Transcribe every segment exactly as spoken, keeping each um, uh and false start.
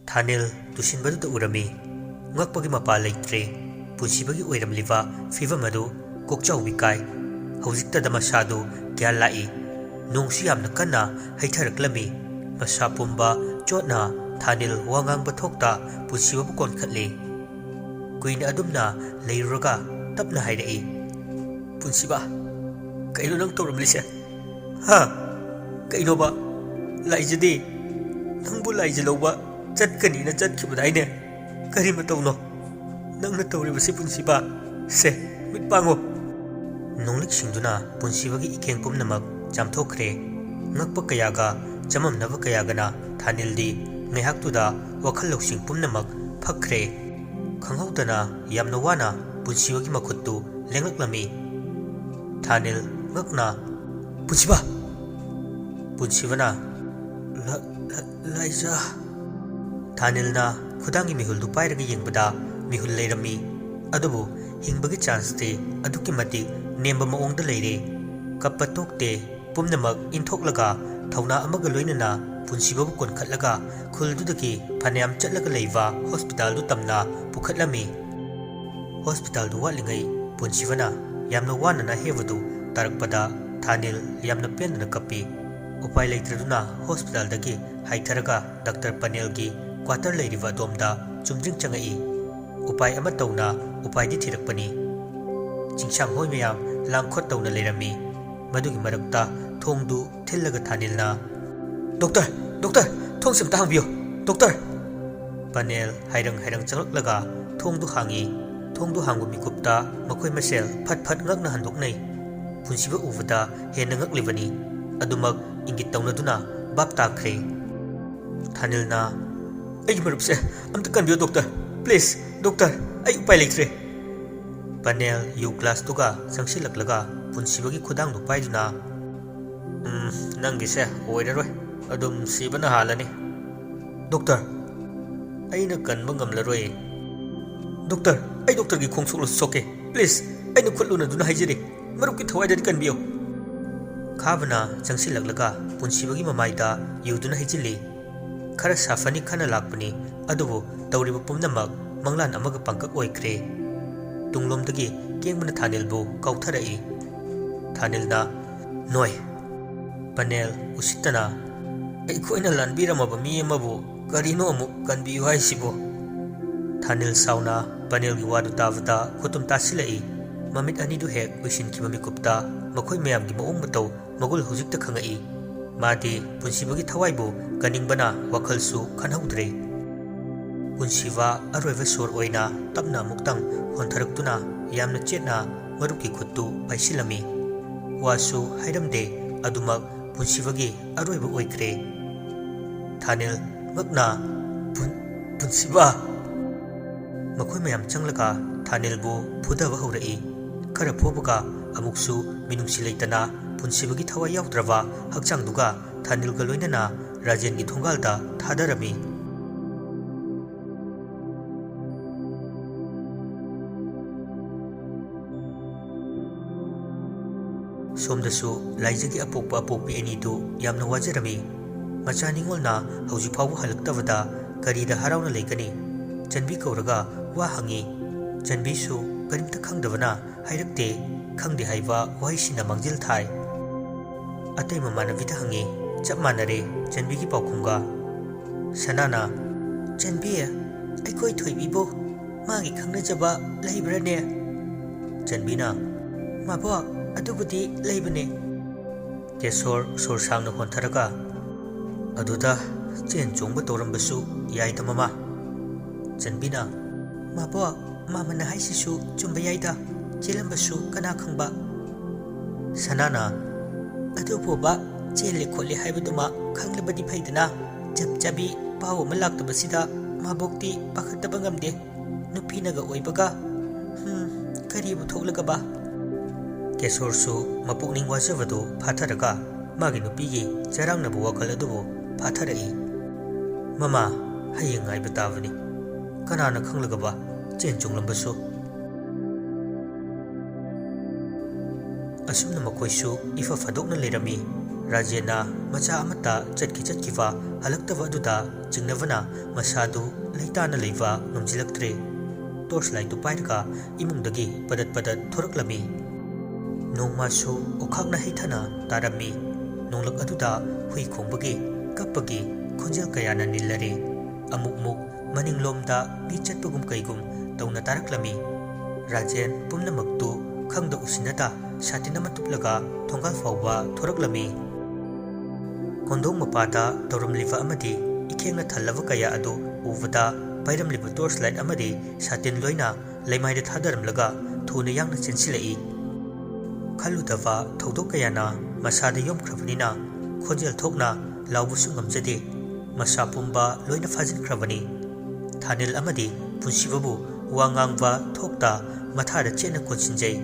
ꯊꯥꯅꯤꯜ ꯇꯨꯁꯤꯟꯕꯗꯨꯗ ꯎꯔꯝꯃꯤ꯫ ꯉꯛꯄꯒꯤ ꯃꯄꯥ ꯂꯩꯇ꯭ꯔꯦ꯫ ꯄꯨꯟꯁꯤꯕꯒꯤ ꯑꯣꯏꯔꯝꯂꯤꯕ ꯐꯤꯚꯝ ꯑꯗꯨ ꯀꯣꯛꯆꯥꯎꯕꯤ ꯀꯥꯏ꯫ ꯍꯧꯖꯤꯛꯇꯗ ꯃꯁꯥꯗꯨ ꯒ꯭ꯌꯥꯟ ꯂꯥꯛꯏ꯫ ꯅꯣꯡꯁꯨ ꯌꯥꯝꯅ ꯀꯟꯅ ꯍꯩꯊꯔꯛꯂꯝꯃꯤ꯫ ꯃꯁꯥ ꯄꯨꯝꯕ ꯆꯣꯠꯅ ꯊꯥꯅꯤꯜ ꯋꯥ ꯉꯥꯡꯕ ꯊꯣꯛꯇ ꯄꯨꯟꯁꯤꯕꯕꯨ ꯀꯣꯟꯈꯠꯂꯤ꯫ ꯀꯨꯏꯅ ꯑꯗꯨꯝꯅ ꯂꯩꯔꯨꯔꯒ ꯇꯞꯅ ꯍꯥꯏꯔꯛꯏ, "ꯄꯨꯟꯁꯤꯕ, ꯀꯩꯅꯣ ꯅꯪ ꯇꯧꯔꯝꯂꯤꯁꯦ? ꯍꯥ? ꯀꯩꯅꯣꯕ? ꯂꯥꯏꯖꯗꯦ꯫ ꯅꯪꯕꯨ ꯂꯥꯏꯖ ꯂꯧꯕ ꯆꯠꯀꯅꯤꯅ ꯆꯠꯈꯤꯕꯗꯥꯏꯅꯦ? ꯀꯔꯤ ꯃꯇꯧꯅꯣ ꯅꯪꯅ ꯇꯧꯔꯤꯕꯁꯤ, ꯄꯨꯟꯁꯤꯕ? ꯁꯦ, ꯃꯤꯠ ꯄꯥꯡꯉꯣ!" ꯅꯣꯡꯂꯤꯛ ꯁꯤꯡꯗꯨꯅ ꯄꯨꯟꯁꯤꯕꯒꯤ ꯏꯀꯦꯡ ꯄꯨꯝꯅꯃꯛ ꯆꯥꯝꯊꯣꯛꯈ꯭ꯔꯦ꯫ ꯉꯛꯄ ꯀꯌꯥꯒ ꯆꯃꯝꯅꯕ ꯀꯌꯥꯒꯅ ꯊꯥꯅꯤꯜꯗꯤ ꯉꯥꯏꯍꯥꯛꯇꯨꯗ ꯋꯥꯈꯜ ꯂꯧꯁꯤꯡ ꯄꯨꯝꯅꯃꯛ ꯐꯛꯈ꯭ꯔꯦ꯫ ꯈꯪꯍꯧꯗꯅ ꯌꯥꯝꯅ ꯋꯥꯅ ꯄꯨꯟꯁꯤꯕꯒꯤ ꯃꯈꯨꯠꯇꯨ ꯂꯦꯡꯂꯛꯂꯝꯃꯤ꯫ ꯊꯥꯅꯤꯜ ꯉꯛꯅ, "ꯄꯨꯟꯁꯤꯕ!" ꯄꯨꯟꯁꯤꯕꯅ, "ꯂ-, ꯂ-, ꯂꯥꯏꯖ!" ꯊꯥꯅꯤꯜꯅ ꯈꯨꯗꯥꯡꯒꯤ ꯃꯤꯍꯨꯜꯗꯨ ꯄꯥꯏꯔꯒ ꯌꯦꯡꯕꯗ ꯃꯤꯍꯨꯜ ꯂꯩꯔꯝꯃꯤ꯫ ꯑꯗꯨꯕꯨ ꯍꯤꯡꯕꯒꯤ ꯆꯥꯟꯁꯇꯤ ꯑꯗꯨꯛꯀꯤ ꯃꯇꯤꯛ ꯅꯦꯝꯕ ꯃꯑꯣꯡꯗ ꯂꯩꯔꯦ꯫ ꯀꯞꯄ ꯇꯣꯛꯇꯦ꯫ ꯄꯨꯝꯅꯃꯛ ꯏꯟꯊꯣꯛꯂꯒ ꯊꯧꯅꯥ ꯑꯃꯒ ꯂꯣꯏꯅꯅ ꯄꯨꯟꯁꯤꯕꯕꯨ ꯀꯣꯟꯈꯠꯂꯒ ꯈꯨꯜꯗꯨꯗꯒꯤ ꯐꯅꯌꯥꯝ ꯆꯠꯂꯒ ꯂꯩꯕ ꯍꯣꯁꯄꯤꯇꯥꯜꯗꯨ ꯇꯝꯅ ꯄꯨꯈꯠꯂꯝꯃꯤ꯫ ꯍꯣꯁꯄꯤꯇꯥꯜꯗꯨ ꯋꯥꯠꯂꯤꯉꯩ ꯄꯨꯟꯁꯤꯕꯅ ꯌꯥꯝꯅ ꯋꯥꯅꯅ ꯍꯦꯕꯗꯨ ꯇꯥꯔꯛꯄꯗ ꯊꯥꯅꯤꯜ ꯌꯥꯝꯅ ꯄꯦꯟꯗꯅ ꯀꯞꯄꯤ꯫ ꯎꯄꯥꯏ ꯂꯩꯇ꯭ꯔꯗꯨꯅ ꯍꯣꯁꯄꯤꯇꯥꯜꯗꯒꯤ ꯍꯥꯏꯊꯔꯒ ꯗꯥꯛꯇꯔ ꯄꯅꯦꯜꯒꯤ ꯀ꯭ꯋꯥꯇꯔ ꯂꯩꯔꯤꯕ ꯑꯗꯣꯝꯗ ꯆꯨꯝꯗ꯭ꯔꯤꯡ ꯆꯪꯉꯛꯏ꯫ ꯎꯄꯥꯏ ꯑꯃ ꯇꯧꯅ ꯎꯄꯥꯏꯗꯤ ꯊꯤꯔꯛꯄꯅꯤ꯫ ꯆꯤꯡꯁꯥꯡ ꯍꯣꯏ ꯃꯌꯥꯝ ꯂꯥꯡꯈꯣꯠ ꯇꯧꯅ ꯂꯩꯔꯝꯃꯤ꯫ ꯃꯗꯨꯒꯤ ꯃꯔꯛꯇ ꯊꯣꯡꯗꯨ ꯊꯤꯜꯂꯒ ꯊꯥꯅꯤꯜꯅ, "ꯗꯣꯛꯇꯔ! ꯗꯣꯛꯇꯔ! ꯊꯣꯡꯁꯤ ꯑꯝꯇ ꯍꯥꯡꯕꯤꯌꯨ! ꯗꯣꯛꯇꯔ!" ꯄꯅꯦꯜ ꯍꯥꯏꯔꯪ ꯍꯥꯏꯔꯪ ꯆꯪꯂꯛꯂꯒ ꯊꯣꯡꯗꯨ ꯍꯥꯡꯉꯤ꯫ ꯊꯣꯡꯗꯨ ꯍꯥꯡꯕ ꯃꯤꯀꯨꯞꯇ ꯃꯈꯣꯏ ꯃꯁꯦꯜ ꯐꯠ ꯐꯠ ꯉꯛꯅ ꯍꯟꯗꯣꯛꯅꯩ꯫ ꯄꯨꯟꯁꯤꯕ ꯎꯕꯗ ꯍꯦꯟꯅ ꯉꯛꯂꯤꯕꯅꯤ꯫ ꯑꯗꯨꯃꯛ ꯏꯪꯒꯤꯠ ꯇꯧꯅꯗꯨꯅ ꯚꯥꯞ ꯇꯥꯈ꯭ꯔꯦ꯫ ꯊꯥꯅꯤꯜꯅ, "ꯑꯩꯒꯤ ꯃꯔꯨꯞꯁꯦ ꯑꯝꯇ ꯀꯟꯕꯤꯌꯨ, ꯗꯣꯛꯇꯔ! Please, doctor! ꯑꯩ ꯎꯄꯥꯏ ꯂꯩꯇ꯭ꯔꯦ!" ꯄꯅꯦꯜ ꯌꯨ ꯒ꯭ꯂꯥꯁꯇꯨꯒ ꯆꯪꯁꯤꯜꯂꯛꯂꯒ ꯄꯨꯟꯁꯤꯕꯒꯤ ꯈꯨꯗꯥꯡꯗꯨ ꯄꯥꯏꯗꯨꯅ, "ꯎꯝ, ꯅꯪꯒꯤꯁꯦ ꯑꯣꯏꯔꯔꯣꯏ꯫ ꯑꯗꯨꯝ ꯁꯤꯕꯅ ꯍꯥꯜꯂꯅꯤ꯫ ꯗꯣꯛꯇꯔ, ꯑꯩꯅ ꯀꯟꯕ ꯉꯝꯂꯔꯣꯏ꯫ ꯗꯣꯛꯇꯔ, ꯑꯩ ꯗꯣꯛꯇꯔꯒꯤ ꯈꯣꯡ ꯁꯣꯛꯂꯁꯨ ꯁꯣꯛꯀꯦ꯫ ꯄ꯭ꯂꯤꯖ, ꯑꯩꯅ ꯈꯨꯠ ꯂꯨꯅꯗꯨꯅ ꯍꯥꯏꯖꯔꯤ, ꯃꯔꯨꯞꯀꯤ ꯊꯋꯥꯏꯗꯗꯤ ꯀꯟꯕꯤꯌꯨ!" ꯈꯥꯕꯅ ꯆꯪꯁꯤꯜꯂꯛꯂꯒ ꯄꯨꯟꯁꯤꯕꯒꯤ ꯃꯃꯥꯏꯗ ꯌꯨꯗꯨꯅ ꯍꯩꯖꯤꯜꯂꯤ꯫ ꯈꯔ ꯁꯥꯐꯅꯤ ꯈꯟꯅ ꯂꯥꯛꯄꯅꯤ, ꯑꯗꯨꯕꯨ ꯇꯧꯔꯤꯕ ꯄꯨꯝꯅꯃꯛ ꯃꯪꯂꯥꯟ ꯑꯃꯒ ꯄꯥꯡꯀꯛ ꯑꯣꯏꯈ꯭ꯔꯦ꯫ ꯇꯨꯡꯂꯣꯝꯗꯒꯤ ꯀꯦꯡꯕꯅ ꯊꯥꯅꯤꯜꯕꯨ ꯀꯥꯎꯊꯔꯛꯏ꯫ ꯊꯥꯅꯤꯜꯅ, "ꯅꯣꯏ!" ꯄꯅꯦꯜ ꯎꯁꯤꯠꯇꯅ, "ꯑꯩꯈꯣꯏꯅ ꯂꯥꯟꯕꯤꯔꯝꯃꯕ ꯃꯤ ꯑꯃꯕꯨ ꯀꯔꯤꯅꯣ ꯑꯃꯨꯛ ꯀꯟꯕꯤꯌꯨ ꯍꯥꯏꯁꯤꯕꯣ?" ꯊꯥꯅꯤꯜ ꯁꯥꯎꯅ ꯄꯅꯦꯜꯒꯤ ꯋꯥꯗꯨ ꯇꯥꯕꯗ ꯈꯨꯠꯇꯨꯝ ꯇꯥꯁꯤꯜꯂꯛꯏ꯫ ꯃꯃꯤꯠ ꯑꯅꯤꯗꯨ ꯍꯦꯛ ꯎꯏꯁꯤꯟꯈꯤꯕ ꯃꯤꯀꯨꯞꯇ ꯃꯈꯣꯏ ꯃꯌꯥꯝꯒꯤ ꯃꯑꯣꯡ ꯃꯇꯧ ꯃꯒꯨꯜ ꯍꯧꯖꯤꯛꯇ ꯈꯪꯉꯛꯏ꯫ ꯃꯥꯗꯤ ꯄꯨꯟꯁꯤꯕꯒꯤ ꯊꯋꯥꯏꯕꯨ ꯀꯟꯅꯤꯡꯕꯅ ꯋꯥꯈꯜꯁꯨ ꯈꯟꯍꯧꯗ꯭ꯔꯦ꯫ ꯄꯨꯟꯁꯤꯕ ꯑꯔꯣꯏꯕ ꯁꯣꯔ ꯑꯣꯏꯅ ꯇꯞꯅ ꯑꯃꯨꯛꯇꯪ ꯍꯣꯟꯊꯔꯛꯇꯨꯅ ꯌꯥꯝꯅ ꯆꯦꯠꯅ ꯃꯔꯨꯞꯀꯤ ꯈꯨꯠꯇꯨ ꯄꯥꯏꯁꯤꯜꯂꯝꯃꯤ꯫ ꯋꯥꯁꯨ ꯍꯥꯏꯔꯝꯗꯦ, ꯑꯗꯨꯃꯛ ꯄꯨꯟꯁꯤꯕꯒꯤ ꯑꯔꯣꯏꯕ ꯑꯣꯏꯈ꯭ꯔꯦ꯫ ꯊꯥꯅꯤꯜ ꯉꯛꯅ, "ꯄꯨꯟ-, ꯄꯨꯟꯁꯤꯕ!" ꯃꯈꯣꯏ ꯃꯌꯥꯝ ꯆꯪꯂꯒ ꯊꯥꯅꯤꯜꯕꯨ ꯐꯨꯊꯕ ꯍꯧꯔꯛꯏ꯫ ꯈꯔ ꯐꯨꯕꯒ ꯑꯃꯨꯛꯁꯨ ꯃꯤꯅꯨꯡꯁꯤ ꯂꯩꯇꯅ ꯄꯨꯟꯁꯤꯕꯒꯤ ꯊꯋꯥꯏ ꯌꯥꯎꯗ꯭ꯔꯕ ꯍꯛꯆꯥꯡꯗꯨꯒ ꯊꯥꯅꯤꯜꯒ ꯂꯣꯏꯅꯅ ꯔꯥꯖꯦꯟꯒꯤ ꯊꯣꯡꯒꯥꯜꯗ ꯊꯥꯗꯔꯝꯃꯤ꯫ ꯁꯣꯝꯗꯁꯨ ꯂꯥꯏꯖꯒꯤ ꯑꯄꯣꯛꯄ ꯑꯄꯣꯛꯄꯤ ꯑꯅꯤꯗꯨ ꯌꯥꯝꯅ ꯋꯥꯖꯔꯝꯃꯤ꯫ ꯃꯆꯥ ꯅꯤꯉꯣꯜꯅ ꯍꯧꯖꯤꯛ ꯐꯥꯎꯕ ꯍꯜꯂꯛꯇꯕꯗ ꯀꯔꯤꯗ ꯍꯔꯥꯎꯅ ꯂꯩꯒꯅꯤ? ꯆꯟꯕꯤ ꯀꯧꯔꯒ ꯋꯥ ꯍꯪꯉꯤ꯫ ꯆꯟꯕꯤꯁꯨ ꯀꯔꯤꯝꯇ ꯈꯪꯗꯕꯅ ꯍꯥꯏꯔꯛꯇꯦ꯫ ꯈꯪꯗꯦ ꯍꯥꯏꯕ ꯋꯥꯍꯩꯁꯤꯅ ꯃꯥꯡꯖꯤꯜ ꯊꯥꯏ꯫ ꯑꯇꯩ ꯃꯃꯥꯟꯅꯕꯤꯗ ꯍꯪꯉꯤ꯫ ꯆꯞ ꯃꯥꯟꯅꯔꯦ ꯆꯟꯕꯤꯒꯤ ꯄꯥꯎꯈꯨꯝꯒ꯫ ꯁꯅꯥꯅ, "ꯆꯟꯕꯤ, ꯑꯩꯈꯣꯏ ꯊꯣꯏꯕꯤꯕꯨ ꯃꯥꯒꯤ ꯈꯪꯅꯖꯕ ꯂꯩꯕ꯭ꯔꯅꯦ?" ꯆꯟꯕꯤꯅ, "ꯃꯥꯕꯣꯛ, ꯑꯗꯨꯕꯨꯗꯤ ꯂꯩꯕꯅꯦ꯫" ꯀꯦꯁꯣꯔ ꯁꯣꯔ ꯁꯥꯡꯅ ꯍꯣꯟꯊꯔꯒ, "ꯑꯗꯨꯗ ꯆꯦꯟ ꯆꯣꯡꯕ ꯇꯧꯔꯝꯕꯁꯨ ꯌꯥꯏꯗ, ꯃꯃꯥ꯫" ꯆꯟꯕꯤꯅ, "ꯃꯥꯕꯣꯛ, ꯃꯥꯃꯅ ꯍꯥꯏꯁꯤꯁꯨ ꯆꯨꯝꯕ ꯌꯥꯏꯗ, ꯆꯦꯜꯂꯝꯕꯁꯨ ꯀꯅꯥ ꯈꯪꯕ?" ꯁꯅꯥꯅ, "ꯑꯗꯨꯕꯨꯕ, ꯆꯦꯜꯂꯦ ꯈꯣꯠꯂꯦ ꯍꯥꯏꯕꯗꯨꯃ ꯈꯪꯂꯕꯗꯤ ꯐꯩꯗꯅ, ꯆꯞ ꯆꯥꯕꯤ ꯄꯥꯎ ꯑꯃ ꯂꯥꯛꯇꯕꯁꯤꯗ ꯃꯥꯕꯣꯛꯇꯤ ꯄꯥꯈꯠꯇꯕ ꯉꯝꯗꯦ꯫ ꯅꯨꯄꯤꯅꯒ ꯑꯣꯏꯕꯒ, ꯍꯨꯝ, ꯀꯔꯤꯕꯨ ꯊꯣꯛꯂꯒꯕ?" ꯀꯦꯁꯣꯔꯁꯨ ꯃꯄꯨꯛꯅꯤꯡ ꯋꯥꯖꯕꯗꯨ ꯐꯥꯊꯔꯒ ꯃꯥꯒꯤ ꯅꯨꯄꯤꯒꯤ ꯆꯔꯥꯡꯅꯕ ꯋꯥꯈꯜ ꯑꯗꯨꯕꯨ ꯐꯥꯊꯔꯛꯏ꯫ "ꯃꯃꯥ, ꯍꯌꯦꯡ ꯉꯥꯏꯕ ꯇꯥꯕꯅꯤ꯫ ꯀꯅꯥꯅ ꯈꯪꯂꯒꯕ ꯆꯦꯟ ꯆꯣꯡꯂꯝꯕꯁꯨ?" ꯑꯁꯨꯝꯅ ꯃꯈꯣꯏꯁꯨ ꯏꯐ ꯐꯥꯗꯣꯛꯅ ꯂꯩꯔꯝꯃꯤ꯫ ꯔꯥꯖꯦꯟꯅ ꯃꯆꯥ ꯑꯃꯠꯇ ꯆꯠꯈꯤ ꯆꯠꯈꯤꯕ ꯍꯜꯂꯛꯇꯕ ꯑꯗꯨꯗ ꯆꯤꯡꯅꯕꯅ ꯃꯁꯥꯗꯨ ꯂꯩꯇꯥꯅ ꯂꯩꯕ ꯉꯝꯁꯤꯜꯂꯛꯇ꯭ꯔꯦ꯫ ꯇꯣꯔꯆ ꯂꯥꯏꯠꯇꯨ ꯄꯥꯏꯔꯒ ꯏꯃꯨꯡꯗꯒꯤ ꯄꯗꯠ ꯄꯗꯠ ꯊꯣꯔꯛꯂꯝꯃꯤ꯫ ꯅꯣꯡꯃꯁꯨ ꯑꯣꯈꯥꯛꯅ ꯍꯩꯊꯅ ꯇꯥꯔꯝꯃꯤ꯫ ꯅꯣꯡꯂꯛ ꯑꯗꯨꯗ ꯍꯨꯏ ꯈꯣꯡꯕꯒꯤ, ꯀꯞꯄꯒꯤ ꯈꯣꯟꯖꯦꯜ ꯀꯌꯥꯅ ꯅꯤꯜꯂꯔꯦ꯫ ꯑꯃꯨꯛ ꯃꯨꯛ ꯃꯅꯤꯡꯂꯣꯝꯗ ꯃꯤ ꯆꯠꯄꯒꯨꯝ ꯀꯩꯒꯨꯝ ꯇꯧꯅ ꯇꯥꯔꯛꯂꯝꯃꯤ꯫ ꯔꯥꯖꯦꯟ ꯄꯨꯝꯅꯃꯛꯇꯨ ꯈꯪꯗ ꯎꯁꯤꯟꯅꯗ ꯁꯥꯇꯤꯟ ꯑꯃ ꯇꯨꯞꯂꯒ ꯊꯣꯡꯒꯥꯜ ꯐꯥꯎꯕ ꯊꯣꯔꯛꯂꯝꯃꯤ꯫ ꯀꯣꯟꯊꯣꯡ ꯃꯄꯥꯗ ꯇꯧꯔꯝꯂꯤꯕ ꯑꯃꯗꯤ ꯏꯈꯦꯡꯅ ꯊꯜꯂꯕ ꯀꯌꯥ ꯑꯗꯨ ꯎꯕꯗ ꯄꯥꯏꯔꯝꯂꯤꯕ ꯇꯣꯔꯆ ꯂꯥꯏꯠ ꯑꯃꯗꯤ ꯁꯥꯇꯤꯟ ꯂꯣꯏꯅ ꯂꯩꯃꯥꯏꯗ ꯊꯥꯗꯔꯝꯂꯒ ꯊꯨꯅ ꯌꯥꯡꯅ ꯆꯦꯟꯁꯤꯜꯂꯛꯏ꯫ ꯈꯜꯂꯨꯗꯕ ꯊꯧꯗꯣꯛ ꯀꯌꯥꯅ ꯃꯁꯥꯗ ꯌꯣꯝꯈ꯭ꯔꯕꯅꯤꯅ ꯈꯣꯟꯖꯦꯜ ꯊꯣꯛꯅ ꯂꯥꯎꯕꯁꯨ ꯉꯝꯖꯗꯦ꯫ ꯃꯁꯥ ꯄꯨꯝꯕ ꯂꯣꯏꯅ ꯐꯥꯖꯤꯟꯈ꯭ꯔꯕꯅꯤ꯫ ꯊꯥꯅꯤꯜ ꯑꯃꯗꯤ ꯄꯨꯟꯁꯤꯕꯕꯨ ꯋꯥ ꯉꯥꯡꯕ ꯊꯣꯛꯇ ꯃꯊꯥꯗ ꯆꯦꯠꯅ ꯀꯣꯟꯁꯤꯟꯖꯩ꯫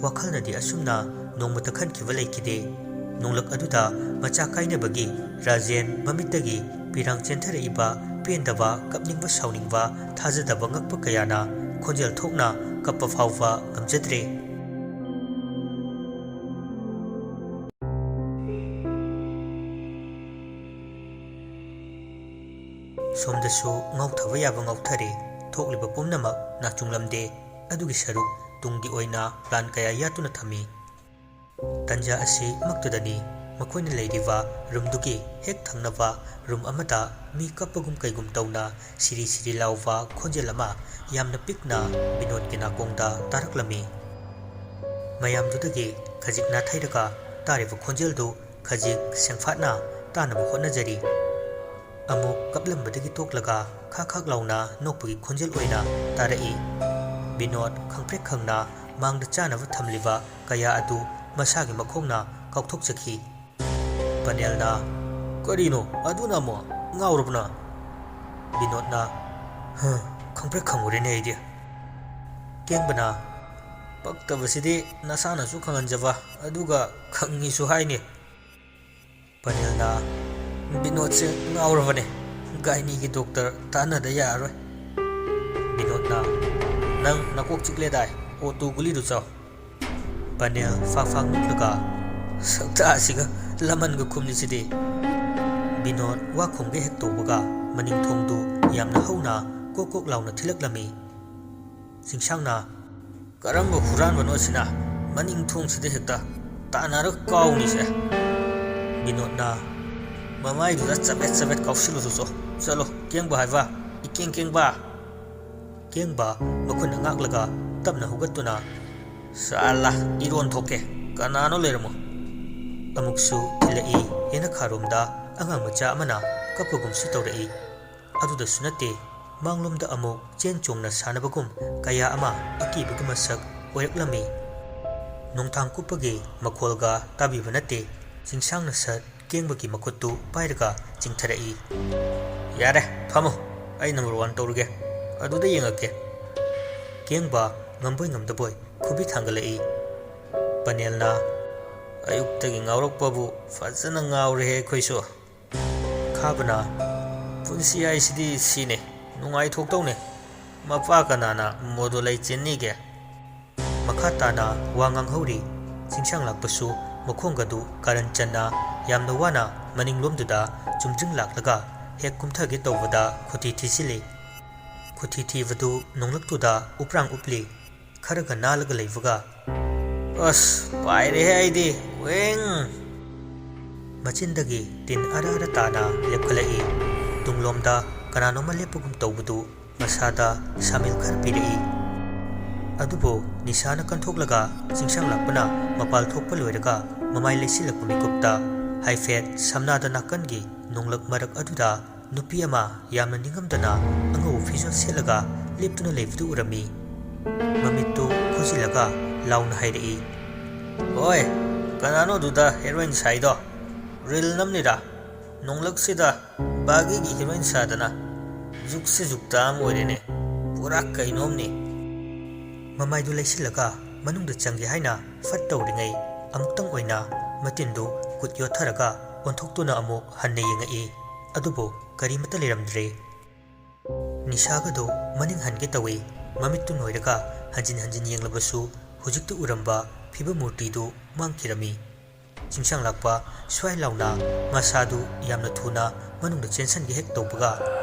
ꯋꯥꯈꯜꯅꯗꯤ ꯑꯁꯨꯝꯅ ꯅꯣꯡꯃꯇ ꯈꯟꯈꯤꯕ ꯂꯩꯈꯤꯗꯦ꯫ ꯅꯣꯡꯂꯛ ꯑꯗꯨꯗ ꯃꯆꯥ ꯀꯥꯏꯅꯕꯒꯤ ꯔꯥꯖꯦꯟ ꯃꯃꯤꯠꯇꯒꯤ ꯄꯤꯔꯥꯡ ꯆꯦꯟꯊꯔꯛꯏꯕ ꯄꯦꯟꯗꯕ, ꯀꯞꯅꯤꯡꯕ, ꯁꯥꯎꯅꯤꯡꯕ, ꯊꯥꯖꯗꯕ ꯉꯛꯄ ꯀꯌꯥꯅ ꯈꯣꯟꯖꯦꯜ ꯊꯣꯛꯅ ꯀꯞꯄ ꯐꯥꯎꯕ ꯉꯝꯖꯗ꯭ꯔꯦ꯫ ꯁꯣꯝꯗꯁꯨ ꯉꯥꯎꯊꯕ ꯌꯥꯕ ꯉꯥꯎꯊꯔꯦ꯫ ꯊꯣꯛꯂꯤꯕ ꯄꯨꯝꯅꯃꯛ ꯅꯥꯆꯨꯡꯂꯝꯗꯦ꯫ ꯑꯗꯨꯒꯤ ꯁꯔꯨꯛ ꯇꯨꯡꯒꯤ ꯑꯣꯏꯅ ꯄ꯭ꯂꯥꯟ ꯀꯌꯥ ꯌꯥꯠꯇꯨꯅ ꯊꯝꯃꯤ꯫ ꯇꯟꯖꯥ ꯑꯁꯤ ꯃꯛꯇꯗꯅꯤ ꯃꯈꯣꯏꯅ ꯂꯩꯔꯤꯕ ꯔꯨꯝꯗꯨꯒꯤ ꯍꯦꯛ ꯊꯪꯅꯕ ꯔꯨꯝ ꯑꯃꯗ ꯃꯤ ꯀꯞꯄꯒꯨꯝ ꯀꯩꯒꯨꯝ ꯇꯧꯅ ꯁꯤꯔꯤ ꯁꯤꯔꯤ ꯂꯥꯎꯕ ꯈꯣꯟꯖꯦꯜ ꯑꯃ ꯌꯥꯝꯅ ꯄꯤꯛꯅ ꯕꯤꯅꯣꯗꯀꯤ ꯅꯥꯀꯣꯡꯗ ꯇꯥꯔꯛꯂꯝꯃꯤ꯫ ꯃꯌꯥꯝꯗꯨꯗꯒꯤ ꯈꯖꯤꯛ ꯅꯥꯊꯩꯔꯒ ꯇꯥꯔꯤꯕ ꯈꯣꯟꯖꯦꯜꯗꯨ ꯈꯖꯤꯛ ꯁꯦꯡꯐꯥꯠꯅ ꯇꯥꯅꯕ ꯍꯣꯠꯅꯖꯔꯤ꯫ ꯑꯃꯨꯛ ꯀꯞꯂꯝꯕꯗꯒꯤ ꯇꯣꯛꯂꯒ ꯈꯥꯛ ꯈꯥꯛ ꯂꯥꯎꯅ ꯅꯣꯛꯄꯒꯤ ꯈꯣꯟꯖꯦꯜ ꯑꯣꯏꯅ ꯇꯥꯔꯛꯏ꯫ ꯕꯤꯅꯣꯗ ꯈꯪꯄ꯭ꯔꯦꯛ ꯈꯪꯅ ꯃꯥꯡꯗ ꯆꯥꯅꯕ ꯊꯝꯂꯤꯕ ꯀꯌꯥ ꯑꯗꯨ ꯃꯁꯥꯒꯤ ꯃꯈꯣꯡꯅ ꯀꯥꯎꯊꯣꯛꯆꯈꯤ꯫ ꯄꯅꯦꯜꯅ, "ꯀꯔꯤꯅꯣ ꯑꯗꯨꯅ ꯑꯃꯨꯛ? ꯉꯥꯎꯔꯕꯅ?" ꯕꯤꯅꯣꯗꯅ, "ꯍ, ꯈꯪꯄ꯭ꯔꯦꯛ ꯈꯪꯉꯨꯔꯦꯅꯦ ꯑꯩꯗꯤ꯫" ꯀꯦꯡꯕꯅ, "ꯄꯛꯇꯕꯁꯤꯗꯤ ꯅꯁꯥꯅꯁꯨ ꯈꯪꯍꯟꯖꯕ, ꯑꯗꯨꯒ ꯈꯪꯉꯤꯁꯨ ꯍꯥꯏꯅꯤ꯫" ꯄꯅꯦꯜꯅ, "ꯕꯤꯅꯣꯗꯁꯦ ꯉꯥꯎꯔꯕꯅꯦ, ꯒꯥꯏꯅꯤꯒꯤ ꯗꯣꯛꯇꯔ ꯇꯥꯟꯅꯗ ꯌꯥꯔꯔꯣꯏ꯫" ꯕꯤꯅꯣꯗꯅ, "ꯅꯪ ꯅꯀꯣꯛ ꯆꯤꯛꯂꯦꯗꯥꯏ, ꯑꯣ ꯇꯨ ꯒꯨꯂꯤꯗꯨ ꯆꯥꯎ꯫" ꯄꯅꯦꯜ ꯐꯥꯛ ꯐꯥꯛ ꯅꯣꯛꯂꯒ, "ꯁꯛꯇꯥꯁꯤꯒ ꯂꯃꯟꯒ ꯈꯨꯝꯂꯤꯁꯤꯗꯤ꯫ ꯕꯤꯅꯣꯗ ꯋꯥ ꯈꯨꯝꯒꯦ ꯍꯦꯛ ꯇꯧꯕꯒ ꯃꯅꯤꯡ ꯊꯣꯡꯗꯨ ꯌꯥꯝꯅ ꯍꯧꯅ ꯀꯣꯛ ꯀꯣꯛ ꯂꯥꯎꯅ ꯊꯤꯜꯂꯛꯂꯝꯃꯤ꯫ ꯆꯤꯡꯁꯥꯡꯅ, "ꯀꯔꯝꯕ ꯍꯨꯔꯥꯟꯕꯅꯣ ꯁꯤꯅ? ꯃꯅꯤꯡ ꯊꯣꯡꯁꯤꯗ ꯍꯦꯛꯇ ꯇꯥꯟꯅꯔꯒ ꯀꯥꯎꯅꯤꯁꯦ!" ꯕꯤꯅꯣꯗꯅ, "ꯃꯃꯥꯏꯗꯨꯗ ꯆꯕꯦꯠ ꯆꯕꯦꯠ ꯀꯥꯎꯁꯤꯜꯂꯨ ꯆꯣ꯫ ꯆꯠꯂꯣ, ꯀꯦꯡꯕ ꯍꯥꯏꯕ, ꯏꯀꯦꯡ ꯀꯦꯡꯕ!" ꯀꯦꯡꯕ ꯃꯈꯨꯟ ꯉꯥꯛꯂꯒ ꯇꯞꯅ ꯍꯧꯒꯠꯇꯨꯅ, "ꯁꯥꯂꯥ, ꯏꯔꯣꯟ ꯊꯣꯛꯀꯦ꯫ ꯀꯅꯥꯅꯣ ꯂꯩꯔꯝꯃꯣ!" ꯑꯃꯨꯛꯁꯨ ꯊꯤꯜꯂꯛꯏ꯫ ꯌꯦꯅꯈꯥꯔꯣꯝꯗ ꯑꯉꯥꯡ ꯃꯆꯥ ꯑꯃꯅ ꯀꯞꯄꯒꯨꯝꯁꯨ ꯇꯧꯔꯛꯏ꯫ ꯑꯗꯨꯗꯁꯨ ꯅꯠꯇꯦ, ꯃꯥꯡꯂꯣꯝꯗ ꯑꯃꯨꯛ ꯆꯦꯟ ꯆꯣꯡꯅ ꯁꯥꯟꯅꯕꯒꯨꯝ ꯀꯌꯥ ꯑꯃ ꯑꯀꯤꯕꯒꯤ ꯃꯁꯛ ꯑꯣꯏꯔꯛꯂꯝꯃꯤ꯫ ꯅꯣꯡꯊꯥꯡ ꯀꯨꯞꯄꯒꯤ ꯃꯈꯣꯜꯒ ꯇꯥꯕꯤꯕ ꯅꯠꯇꯦ꯫ ꯆꯤꯡꯁꯥꯡꯅ ꯁꯠ ꯀꯦꯡꯕꯒꯤ ꯃꯈꯨꯠꯇꯨ ꯄꯥꯏꯔꯒ ꯆꯤꯡꯊꯔꯛꯏ꯫ "ꯌꯥꯔꯦ, ꯐꯝꯃꯣ, ꯑꯩ ꯅꯝꯕꯔ ꯋꯥꯟ ꯇꯧꯔꯒꯦ, ꯑꯗꯨꯗ ꯌꯦꯡꯉꯛꯀꯦ꯫" ꯀꯦꯡꯕ ꯉꯝꯕꯣꯏ ꯉꯝꯗꯕꯣꯏ ꯈꯨꯕꯤ ꯊꯥꯡꯒꯠꯂꯛꯏ꯫ ꯄꯅꯦꯜꯅ, "ꯑꯌꯨꯛꯇꯒꯤ ꯉꯥꯎꯔꯛꯄꯕꯨ ꯐꯖꯅ ꯉꯥꯎꯔꯦꯍꯦ ꯑꯩꯈꯣꯏꯁꯨ꯫" ꯈꯥꯕꯅ, "ꯄꯨꯟꯁꯤ ꯍꯥꯏꯁꯤꯗꯤ ꯁꯤꯅꯦ, ꯅꯨꯡꯉꯥꯏꯊꯣꯛꯇꯧꯅꯦ꯫ ꯃꯄꯥ ꯀꯅꯥꯅ ꯃꯣꯗꯣꯂꯩ ꯆꯦꯟꯅꯤꯒꯦ?" ꯃꯈꯥ ꯇꯥꯅ ꯋꯥ ꯉꯥꯡꯍꯧꯔꯤ꯫ ꯆꯤꯡꯁꯥꯡ ꯂꯥꯛꯄꯁꯨ ꯃꯈꯣꯡꯒꯗꯨ ꯀꯥꯔꯟ ꯆꯟꯅ ꯌꯥꯝꯅ ꯋꯥꯅ ꯃꯅꯤꯡꯂꯣꯝꯗꯨꯗ ꯆꯨꯝꯗ꯭ꯔꯤꯡ ꯂꯥꯛꯂꯒ ꯍꯦꯛ ꯀꯨꯝꯊꯒꯦ ꯇꯧꯕꯗ ꯈꯨꯊꯤ ꯊꯤꯖꯤꯜꯂꯤ꯫ ꯈꯨꯊꯤ ꯊꯤꯕꯗꯨ ꯅꯣꯡꯂꯛꯇꯨꯗ ꯎꯞꯔꯥꯡ ꯎꯞꯂꯤ꯫ ꯈꯔꯒ ꯅꯥꯜꯂꯒ ꯂꯩꯕꯒ, "ꯑꯁ, ꯄꯥꯏꯔꯦꯍꯦ ꯑꯩꯗꯤ, ꯋꯦꯡ!" ꯃꯆꯤꯟꯗꯒꯤ ꯇꯤꯟ ꯑꯔ ꯑꯔ ꯇꯥꯅ ꯂꯦꯞꯈꯠꯂꯛꯏ꯫ ꯇꯨꯡꯂꯣꯝꯗ ꯀꯅꯥꯅꯣꯝꯃ ꯂꯦꯞꯄꯒꯨꯝ ꯇꯧꯕꯗꯨ ꯃꯁꯥꯗ ꯁꯥꯃꯤꯜ ꯈꯔ ꯄꯤꯔꯛꯏ꯫ ꯑꯗꯨꯕꯨ ꯅꯤꯁꯥꯅ ꯀꯟꯊꯣꯛꯂꯒ ꯆꯤꯡꯁꯥꯡ ꯂꯥꯛꯄꯅ ꯃꯄꯥꯜ ꯊꯣꯛꯄ ꯂꯣꯏꯔꯒ ꯃꯃꯥꯏ ꯂꯩꯁꯤꯜꯂꯛꯄ ꯃꯤꯀꯨꯞꯇ ꯍꯥꯏꯐꯦꯠ ꯁꯝꯅꯥꯗ ꯅꯥꯀꯟꯒꯤ ꯅꯣꯡꯂꯛ ꯃꯔꯛ ꯑꯗꯨꯗ ꯅꯨꯄꯤ ꯑꯃ ꯌꯥꯝꯅ ꯅꯤꯡꯉꯝꯗꯅ ꯑꯉꯧꯕ ꯐꯤꯖꯣꯜ ꯁꯦꯠꯂꯒ ꯂꯦꯞꯇꯨꯅ ꯂꯩꯕꯗꯨ ꯎꯔꯝꯃꯤ꯫ ꯃꯃꯤꯠꯇꯨ ꯈꯨꯖꯤꯜꯂꯒ ꯂꯥꯎꯅ ꯍꯥꯏꯔꯛꯏ, "ꯍꯣꯏ, ꯀꯅꯥꯅꯣ ꯑꯗꯨꯗ ꯍꯦꯔꯣꯏꯟ ꯁꯥꯏꯗꯣ? ꯔꯤꯜ ꯅꯝꯂꯤꯔꯥ? ꯅꯣꯡꯂꯛꯁꯤꯗ ꯕꯥꯒꯤꯒꯤ ꯍꯦꯔꯣꯏꯟ ꯁꯥꯗꯅ ꯖꯨꯛꯁꯤ ꯖꯨꯛꯇ ꯑꯃ ꯑꯣꯏꯔꯦꯅꯦ꯫ ꯄꯨꯔꯥ ꯀꯩꯅꯣꯝꯅꯤ꯫" ꯃꯃꯥꯏꯗꯨ ꯂꯩꯁꯤꯜꯂꯒ ꯃꯅꯨꯡꯗ ꯆꯪꯒꯦ ꯍꯥꯏꯅ ꯐꯠ ꯇꯧꯔꯤꯉꯩ ꯑꯃꯨꯛꯇꯪ ꯑꯣꯏꯅ ꯃꯇꯤꯟꯗꯨ ꯀꯨꯠ ꯌꯣꯠꯊꯔꯒ ꯑꯣꯟꯊꯣꯛꯇꯨꯅ ꯑꯃꯨꯛ ꯍꯟꯅ ꯌꯦꯡꯉꯛꯏ꯫ ꯑꯗꯨꯕꯨ ꯀꯔꯤꯃꯠꯇ ꯂꯩꯔꯝꯗ꯭ꯔꯦ꯫ ꯅꯤꯁꯥꯒꯗꯨ ꯃꯅꯤꯡ ꯍꯟꯒꯦ ꯇꯧꯏ꯫ ꯃꯃꯤꯠꯇꯨ ꯅꯣꯏꯔꯒ ꯍꯟꯖꯤꯟ ꯍꯟꯖꯤꯟ ꯌꯦꯡꯂꯕꯁꯨ ꯍꯧꯖꯤꯛꯇ ꯎꯔꯝꯕ ꯐꯤꯕꯝ ꯃꯨꯔꯇꯤꯗꯨ ꯃꯥꯡꯈꯤꯔꯝꯃꯤ꯫ ꯆꯤꯡꯁꯥꯡ ꯂꯥꯛꯄ ꯁ꯭ꯋꯥꯏ ꯂꯥꯎꯅ ꯃꯁꯥꯗꯨ ꯌꯥꯝꯅ ꯊꯨꯅ ꯃꯅꯨꯡꯗ ꯆꯦꯟꯁꯤꯟꯒꯦ ꯍꯦꯛ ꯇꯧꯕꯒ,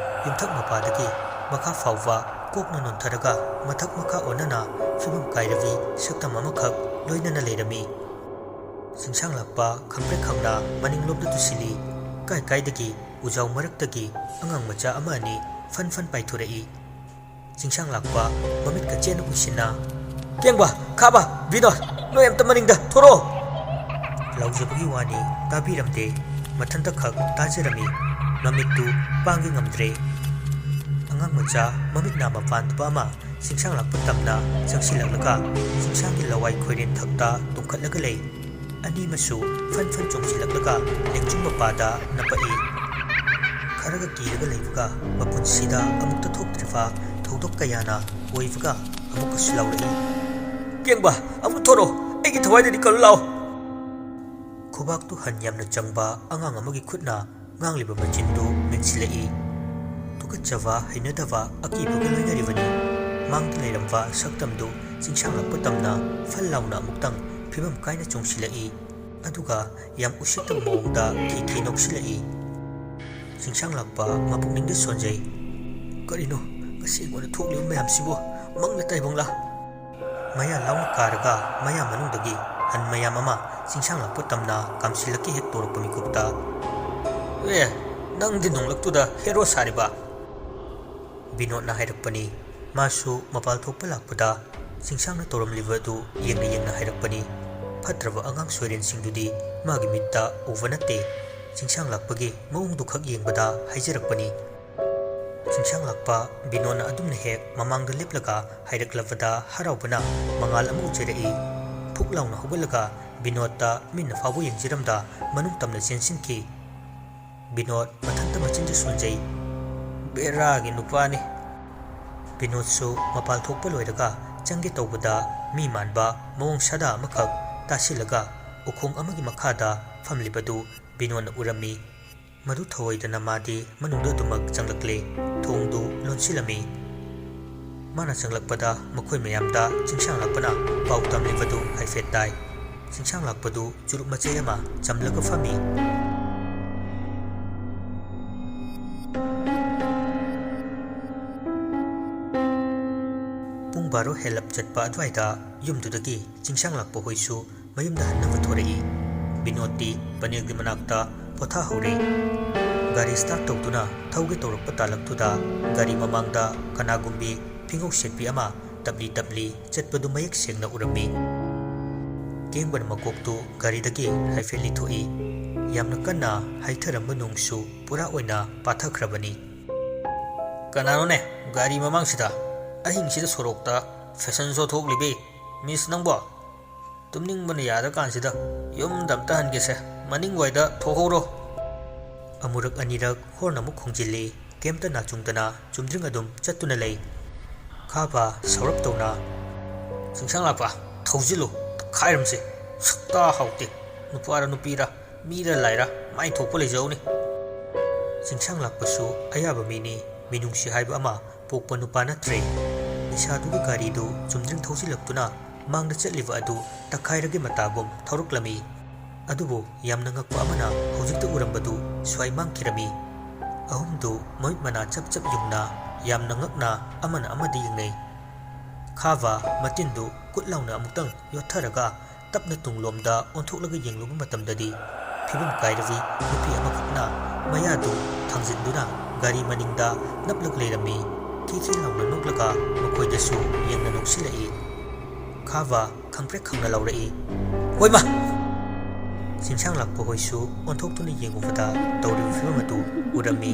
ꯌꯨꯝꯊꯛ ꯃꯄꯥꯗꯒꯤ ꯃꯈꯥ ꯐꯥꯎꯕ ꯀꯣꯛꯅ ꯅꯣꯟꯊꯔꯒ ꯃꯊꯛ ꯃꯈꯥ ꯑꯣꯟꯅꯅ ꯐꯤꯕꯝ ꯀꯥꯏꯔꯕꯤ ꯁꯛꯇꯝ ꯑꯃꯈꯛ ꯂꯣꯏꯅꯅ ꯂꯩꯔꯝꯃꯤ꯫ ꯆꯤꯡꯁꯥꯡ ꯂꯥꯛꯄ ꯈꯪꯄ꯭ꯔꯦꯛ ꯈꯪꯅ ꯃꯅꯤꯡꯂꯣꯝꯗ ꯇꯨꯁꯤꯜꯂꯤ꯫ ꯀꯥꯏ ꯀꯥꯏꯗꯒꯤ ꯎꯖꯥꯎ ꯃꯔꯛꯇꯒꯤ ꯑꯉꯥꯡ ꯃꯆꯥ ꯑꯃ ꯑꯅꯤ ꯐꯟ ꯐꯟ ꯄꯥꯏꯊꯣꯔꯛꯏ꯫ ꯆꯤꯡꯁꯥꯡ ꯂꯥꯛꯄ ꯃꯃꯤꯠꯀ ꯆꯦꯠꯅ ꯎꯏꯁꯤꯟꯅ, "ꯀꯦꯡꯕ, ꯈꯥꯕ, ꯕꯤꯅꯣꯗ, ꯅꯣꯏ ꯑꯝꯇ ꯃꯅꯤꯡꯗ ꯊꯣꯔꯛꯑꯣ!" ꯂꯥꯎꯖꯕꯒꯤ ꯋꯥꯅꯤ, ꯇꯥꯕꯤꯔꯝꯗꯦ꯫ ꯃꯊꯟꯇ ꯈꯛ ꯇꯥꯖꯔꯝꯃꯤ꯫ ꯃꯃꯤꯠꯇꯨ ꯄꯥꯡꯒꯦ ꯉꯝꯗ꯭ꯔꯦ꯫ ꯑꯉꯥꯡ ꯃꯆꯥ ꯃꯃꯤꯠ ꯅꯥ ꯃꯄꯥꯟ ꯊꯣꯛꯄ ꯑꯃ ꯆꯤꯡꯁꯥꯡ ꯂꯥꯛꯄ ꯇꯝꯅ ꯆꯪꯁꯤꯜꯂꯛꯂꯒ ꯆꯤꯡꯁꯥꯡꯒꯤ ꯂꯋꯥꯏ ꯈꯣꯏꯔꯦꯟ ꯊꯛꯇ ꯇꯨꯝꯈꯠꯂꯒ ꯂꯩ꯫ ꯑꯅꯤꯃꯁꯨ ꯐꯟ ꯐꯟ ꯆꯣꯡꯁꯤꯜꯂꯛꯂꯒ ꯂꯦꯡꯖꯨꯝ ꯃꯄꯥꯗ ꯅꯞꯄꯛꯏ꯫ ꯈꯔꯒ ꯀꯤꯔꯒ ꯂꯩꯕꯒ ꯃꯄꯨꯟꯁꯤꯗ ꯑꯃꯨꯛꯇ ꯊꯣꯛꯇ꯭ꯔꯤꯕ ꯊꯧꯗꯣꯛ ꯀꯌꯥꯅ ꯑꯣꯏꯕꯒ ꯑꯃꯨꯛꯀꯁꯨ ꯂꯥꯎꯔꯛꯏ꯫ "ꯀꯦꯡꯕ, ꯑꯃꯨꯛ ꯊꯣꯔꯛꯑꯣ, ꯑꯩꯒꯤ ꯊꯋꯥꯏꯗꯗꯤ ꯀꯜꯂꯨ ꯂꯥꯎ!" ꯈꯨꯕꯥꯛꯇꯨ ꯍꯟ ꯌꯥꯝꯅ ꯆꯪꯕ ꯑꯉꯥꯡ ꯑꯃꯒꯤ ꯈꯨꯠꯅ ꯉꯥꯡꯂꯤꯕ ꯃꯆꯤꯟꯗꯨ ꯃꯦꯟꯁꯤꯜꯂꯛꯏ꯫ ꯇꯨꯀꯠꯆꯕ, ꯍꯩꯅꯗꯕ, ꯑꯀꯤꯕꯒ ꯂꯣꯏꯅꯔꯤꯕꯅꯤ꯫ ꯃꯥꯡꯗ ꯂꯩꯔꯝꯕ ꯁꯛꯇꯝꯗꯨ ꯆꯤꯡꯁꯥꯡꯂꯛꯄ ꯇꯝꯅ ꯐꯜ ꯂꯥꯎꯅ ꯑꯃꯨꯛꯇꯪ ꯐꯤꯕꯝ ꯀꯥꯏꯅ ꯆꯣꯡꯁꯤꯜꯂꯛꯏ꯫ ꯑꯗꯨꯒ ꯌꯥꯝ ꯎꯁꯤꯠꯇꯕ ꯃꯑꯣꯡꯗ ꯈꯤ ꯈꯤ ꯅꯣꯛꯁꯤꯜꯂꯛꯏ꯫ ꯆꯤꯡꯁꯥꯡꯂꯥꯛꯄ ꯃꯄꯨꯛꯅꯤꯡꯗ ꯁꯣꯟꯖꯩ꯫ "ꯀꯔꯤꯅꯣ ꯉꯁꯤ ꯑꯩꯉꯣꯟꯗ ꯊꯣꯛꯂꯤꯕ ꯃꯌꯥꯝꯁꯤꯕꯨ? ꯃꯪꯂ ꯇꯥꯏꯕꯪꯂ?" ꯃꯌꯥ ꯂꯥꯎꯅ ꯀꯥꯔꯒ ꯃꯌꯥ ꯃꯅꯨꯡꯗꯒꯤ ꯍꯟ ꯃꯌꯥꯝ ꯑꯃ ꯆꯤꯡꯁꯥꯡꯂꯥꯛꯄ ꯇꯝꯅ ꯀꯥꯝꯁꯤꯜꯂꯛꯀꯦ ꯍꯦꯛ ꯇꯧꯔꯛꯄ ꯃꯤꯀꯨꯞꯇ, "ꯑꯦ, ꯅꯪꯗꯤ ꯅꯣꯡꯂꯛꯇꯨꯗ ꯍꯦꯔꯣ ꯁꯥꯔꯤꯕ?" ꯕꯤꯅꯣꯗꯅ ꯍꯥꯏꯔꯛꯄꯅꯤ꯫ ꯃꯥꯁꯨ ꯃꯄꯥꯜ ꯊꯣꯛꯄ ꯂꯥꯛꯄꯗ ꯆꯤꯡꯁꯥꯡꯅ ꯇꯧꯔꯝꯂꯤꯕ ꯑꯗꯨ ꯌꯦꯡꯅ ꯌꯦꯡꯅ ꯍꯥꯏꯔꯛꯄꯅꯤ꯫ ꯐꯠꯇ꯭ꯔꯕ ꯑꯉꯥꯡ ꯁꯣꯏꯔꯦꯟꯁꯤꯡꯗꯨꯗꯤ ꯃꯥꯒꯤ ꯃꯤꯠꯇ ꯎꯕ ꯅꯠꯇꯦ꯫ ꯆꯤꯡꯁꯥꯡ ꯂꯥꯛꯄꯒꯤ ꯃꯑꯣꯡꯗꯨ ꯈꯛ ꯌꯦꯡꯕꯗ ꯍꯥꯏꯖꯔꯛꯄꯅꯤ꯫ ꯆꯤꯡꯁꯥꯡ ꯂꯥꯛꯄ ꯕꯤꯅꯣꯗꯅ ꯑꯗꯨꯝꯅ ꯍꯦꯛ ꯃꯃꯥꯡꯗ ꯂꯦꯞꯂꯒ ꯍꯥꯏꯔꯛꯂꯕꯗ ꯍꯔꯥꯎꯕꯅ ꯃꯉꯥꯜ ꯑꯃ ꯎꯖꯔꯛꯏ꯫ ꯐꯨꯛ ꯂꯥꯎꯅ ꯍꯧꯒꯠꯂꯒ ꯕꯤꯅꯣꯗꯇ ꯃꯤꯠꯅ ꯐꯥꯎꯕ ꯌꯦꯡꯖꯔꯝꯗ ꯃꯅꯨꯡ ꯇꯝꯅ ꯆꯦꯟꯁꯤꯟꯈꯤ꯫ ꯕꯤꯅꯣꯗ ꯃꯊꯟꯇ ꯃꯆꯤꯟꯗ ꯁꯣꯟꯖꯩ꯫ "ꯕꯦꯔꯥꯒꯤ ꯅꯨꯄꯥꯅꯤ!" ꯕꯤꯅꯣꯗꯁꯨ ꯃꯄꯥꯜ ꯊꯣꯛꯄ ꯂꯣꯏꯔꯒ ꯆꯪꯒꯦ ꯇꯧꯕꯗ ꯃꯤ ꯃꯥꯟꯕ ꯃꯑꯣꯡ ꯁꯥꯗꯥ ꯑꯃꯈꯛ ꯇꯥꯁꯤꯜꯂꯒ ꯎꯈꯣꯡ ꯑꯃꯒꯤ ꯃꯈꯥꯗ ꯐꯝꯂꯤꯕꯗꯨ ꯕꯤꯅꯣꯗꯅ ꯎꯔꯝꯃꯤ꯫ ꯃꯗꯨ ꯊꯧꯑꯣꯏꯗꯅ ꯃꯥꯗꯤ ꯃꯅꯨꯡꯗ ꯑꯗꯨꯃꯛ ꯆꯪꯂꯛꯂꯦ꯫ ꯊꯣꯡꯗꯨ ꯂꯣꯟꯁꯤꯜꯂꯝꯃꯤ꯫ ꯃꯥꯅ ꯆꯪꯂꯛꯄꯗ ꯃꯈꯣꯏ ꯃꯌꯥꯝꯗ ꯆꯤꯡꯁꯥꯡꯂꯛꯄꯅ ꯄꯥꯎ ꯇꯝꯂꯤꯕꯗꯨ ꯍꯥꯏꯐꯦꯠ ꯇꯥꯏ꯫ ꯆꯤꯡꯁꯥꯡ ꯂꯥꯛꯄꯗꯨ ꯆꯨꯔꯨꯞ ꯃꯆꯩ ꯑꯃ ꯆꯝꯂꯒ ꯐꯝꯃꯤ꯫ ꯄꯨꯡ ꯕꯥꯔꯣ ꯍꯦꯜꯂꯞ ꯆꯠꯄ ꯑꯗꯨꯋꯥꯏꯗ ꯌꯨꯝꯗꯨꯗꯒꯤ ꯆꯤꯡꯁꯥꯡ ꯂꯥꯛꯄ ꯍꯣꯏꯁꯨ ꯃꯌꯨꯝꯗ ꯍꯟꯅꯕ ꯊꯣꯔꯛꯏ꯫ ꯕꯤꯅꯣꯗꯇꯤ ꯄꯅꯦꯜꯒꯤ ꯃꯅꯥꯛꯇ ꯄꯣꯊꯥꯍꯧꯔꯦ꯫ ꯒꯥꯔꯤ ꯁ꯭ꯇꯥꯔꯠ ꯇꯧꯗꯨꯅ ꯊꯧꯒꯦ ꯇꯧꯔꯛꯄ ꯇꯥꯂꯛꯇꯨꯗ ꯒꯥꯔꯤ ꯃꯃꯥꯡꯗ ꯀꯅꯥꯒꯨꯝꯕꯤ ꯐꯤꯉꯧ ꯁꯦꯠꯄꯤ ꯑꯃ ꯇꯞꯂꯤ ꯇꯞꯂꯤ ꯆꯠꯄꯗꯨ ꯃꯌꯦꯛ ꯁꯦꯡꯅ ꯎꯔꯝꯃꯤ꯫ ꯀꯦꯡꯕꯅ ꯃꯀꯣꯛꯇꯨ ꯒꯥꯔꯤꯗꯒꯤ ꯍꯥꯏꯐꯦꯠ ꯂꯤꯊꯣꯛꯏ꯫ ꯌꯥꯝꯅ ꯀꯟꯅ ꯍꯩꯊꯔꯝꯕ ꯅꯣꯡꯁꯨ ꯄꯨꯔꯥ ꯑꯣꯏꯅ ꯄꯥꯊꯈ꯭ꯔꯕꯅꯤ꯫ "ꯀꯅꯥꯅꯣꯅꯦ ꯒꯥꯔꯤ ꯃꯃꯥꯡꯁꯤꯗ? ꯑꯍꯤꯡꯁꯤꯗ ꯁꯣꯔꯣꯛꯇ ꯐꯦꯁꯟ ꯁꯣ ꯊꯣꯛꯂꯤꯕꯤ? ꯃꯤꯁ ꯅꯪꯕꯣ, ꯇꯨꯝꯅꯤꯡꯕꯅ ꯌꯥꯗ꯭ꯔꯀꯥꯟꯁꯤꯗ ꯌꯨꯝꯗ ꯑꯝꯇ ꯍꯟꯒꯦꯁꯦ, ꯃꯅꯤꯡ ꯋꯥꯏꯗ ꯊꯣꯛꯍꯧꯔꯣ꯫" ꯑꯃꯨꯔꯛ ꯑꯅꯤꯔꯛ ꯍꯣꯔꯟ ꯑꯃꯨꯛ ꯈꯣꯡꯖꯤꯜꯂꯤ꯫ ꯀꯩꯝꯇ ꯅꯥꯆꯨꯡꯗꯅ ꯆꯨꯝꯗ꯭ꯔꯤꯡ ꯑꯗꯨꯝ ꯆꯠꯇꯨꯅ ꯂꯩ꯫ ꯈꯥꯕ ꯁꯧꯔꯞ ꯇꯧꯅ, "ꯆꯤꯡꯁꯥꯡ ꯂꯥꯛꯄ, ꯊꯧꯖꯤꯜꯂꯨ, ꯇꯛꯈꯥꯏꯔꯝꯁꯤ꯫ ꯁꯛꯇꯥ ꯍꯥꯎꯇꯦ꯫ ꯅꯨꯄꯥꯔ ꯅꯨꯄꯤꯔ, ꯃꯤꯔ ꯂꯥꯏꯔ, ꯃꯥꯏ ꯊꯣꯛꯄ ꯂꯩꯖꯍꯧꯅꯤ꯫" ꯆꯤꯡꯁꯥꯡ ꯂꯥꯛꯄꯁꯨ ꯑꯌꯥꯕ ꯃꯤꯅꯤ꯫ ꯃꯤꯅꯨꯡꯁꯤ ꯍꯥꯏꯕ ꯑꯃ ꯄꯣꯛꯄ ꯅꯨꯄꯥ ꯅꯠꯇ꯭ꯔꯦ꯫ ꯅꯤꯁꯥꯗꯨꯒꯤ ꯒꯥꯔꯤꯗꯨ ꯆꯨꯝꯗ꯭ꯔꯤꯡ ꯊꯧꯖꯤꯜꯂꯛꯇꯨꯅ ꯃꯥꯡꯗ ꯆꯠꯂꯤꯕ ꯑꯗꯨ ꯇꯛꯈꯥꯏꯔꯒꯦ ꯃꯇꯥꯒꯨꯝ ꯊꯧꯔꯛꯂꯝꯃꯤ꯫ ꯑꯗꯨꯕꯨ ꯌꯥꯝꯅ ꯉꯛꯄ ꯑꯃꯅ ꯍꯧꯖꯤꯛꯇ ꯎꯔꯝꯕꯗꯨ ꯁ꯭ꯋꯥꯏ ꯃꯥꯡꯈꯤꯔꯝꯃꯤ꯫ ꯑꯍꯨꯝꯗꯨ ꯃꯃꯤꯠ ꯃꯅꯥ ꯆꯞ ꯆꯞ ꯌꯨꯡꯅ ꯌꯥꯝꯅ ꯉꯛꯅ ꯑꯃꯅ ꯑꯃꯗ ꯌꯦꯡꯅꯩ꯫ ꯈꯥꯕ ꯃꯇꯤꯟꯗꯨ ꯀꯨꯠ ꯂꯥꯎꯅ ꯑꯃꯨꯛꯇꯪ ꯌꯣꯠꯊꯔꯒ ꯇꯞꯅ ꯇꯨꯡꯂꯣꯝꯗ ꯑꯣꯟꯊꯣꯛꯂꯒ ꯌꯦꯡꯂꯨꯕ ꯃꯇꯝꯗꯗꯤ ꯐꯤꯕꯝ ꯀꯥꯏꯔꯕꯤ ꯅꯨꯄꯤ ꯑꯃꯈꯛꯅ ꯃꯌꯥꯗꯨ ꯊꯥꯡꯖꯤꯟꯗꯨꯅ ꯒꯥꯔꯤ ꯃꯅꯤꯡꯗ ꯅꯞꯂꯒ ꯂꯩꯔꯝꯃꯤ꯫ ꯈꯤ ꯈꯤ ꯂꯥꯎꯅ ꯅꯣꯛꯂꯒ ꯃꯈꯣꯏꯗꯁꯨ ꯌꯦꯡꯅ ꯅꯣꯛꯁꯤꯜꯂꯛꯏ꯫ ꯈꯥꯕ ꯈꯪꯄ꯭ꯔꯦꯛ ꯈꯪꯅ ꯂꯥꯎꯔꯛꯏ, "ꯍꯣꯏꯃ!" ꯆꯤꯡꯁꯥꯡ ꯂꯥꯛꯄ ꯍꯣꯏꯁꯨ ꯑꯣꯟꯊꯣꯛꯇꯨꯅ ꯌꯦꯡꯉꯨꯕꯗ ꯇꯧꯔꯤꯕ ꯐꯤꯕꯝ ꯑꯗꯨ ꯎꯔꯝꯃꯤ꯫